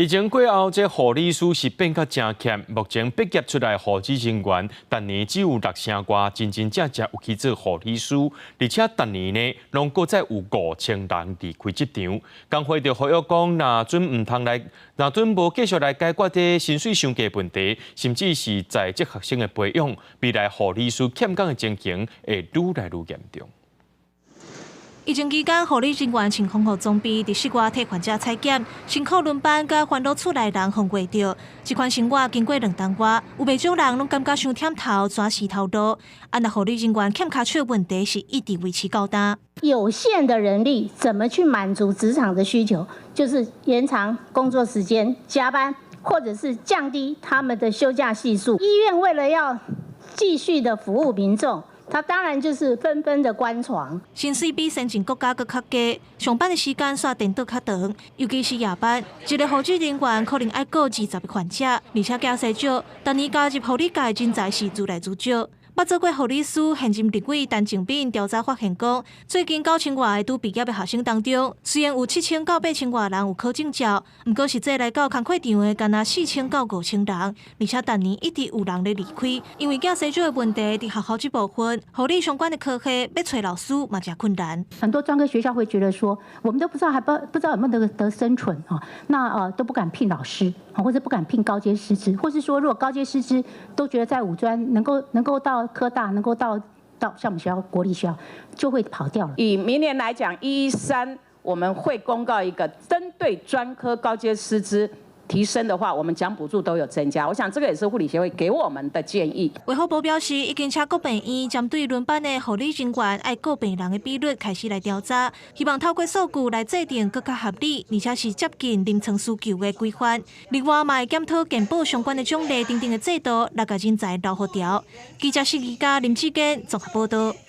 疫情過後，這護理師是變較誠欠。目前畢業出來護理人員，逐年只有六成外真真正正有去做護理師，而且逐年呢，攏閣再有5000人離開職場。工會就呼籲講，若準毋通來，若準無繼續來解決這薪水傷低問題，甚至是在職學生的培養，未來護理師欠工的情形會愈來愈嚴重。疫情期間，護理人員穿防護裝備，佇室外替患者採檢，辛苦輪班，佮煩惱厝內人予穢著。這款生活經過2冬外，有袂少人攏感覺傷忝頭，轉時頭路。啊，若護理人員欠跤手問題是一直維持到今。有限的人力怎麼去滿足職場的需求？就是延長工作時間、加班，或者是降低他們的休假係數。醫院為了要繼續的服務民眾，他當然就是紛紛的關床。薪水比先進國家閣較低，上班的時間煞顛倒較長，尤其是夜班，一個護理人員可能愛顧20個患者，而且囝婿少，逐年加入護理界人才是愈來愈少。捌做過護理師，現任立委陳靜敏調查發現講，最近9000外個拄畢業的學生當中，雖然有7000到8000外人有考證照，毋過實際來到工課場的，干焦4000到5000人，而且逐年一直有人咧離開，因為囝婿少的問題，佇學校這部分，護理相關的科系欲揣老師嘛誠困難。很多專科學校會覺得說，我們都不知道，還不知道有沒有得生存啊？那都不敢聘老師，或者不敢聘高階師資，或是說如果高階師資都覺得在五專能夠到科大，能夠到像我們學校國立學校，就會跑掉了。以明年來講，113我們會公告一個針對專科高階師資提升的話，我們獎補助都有增加。我想這個也是護理協會給我們的建議。衛福部表示，已經請各病院針對輪班的護理人員愛顧病人的比率開始來調查，希望透過數據來制定閣較合理，而且是接近臨床需求的規範。另外，嘛會檢討健保相關的獎勵等等的制度，來共人才留予牢。記者施宜嘉、林志堅綜合報道。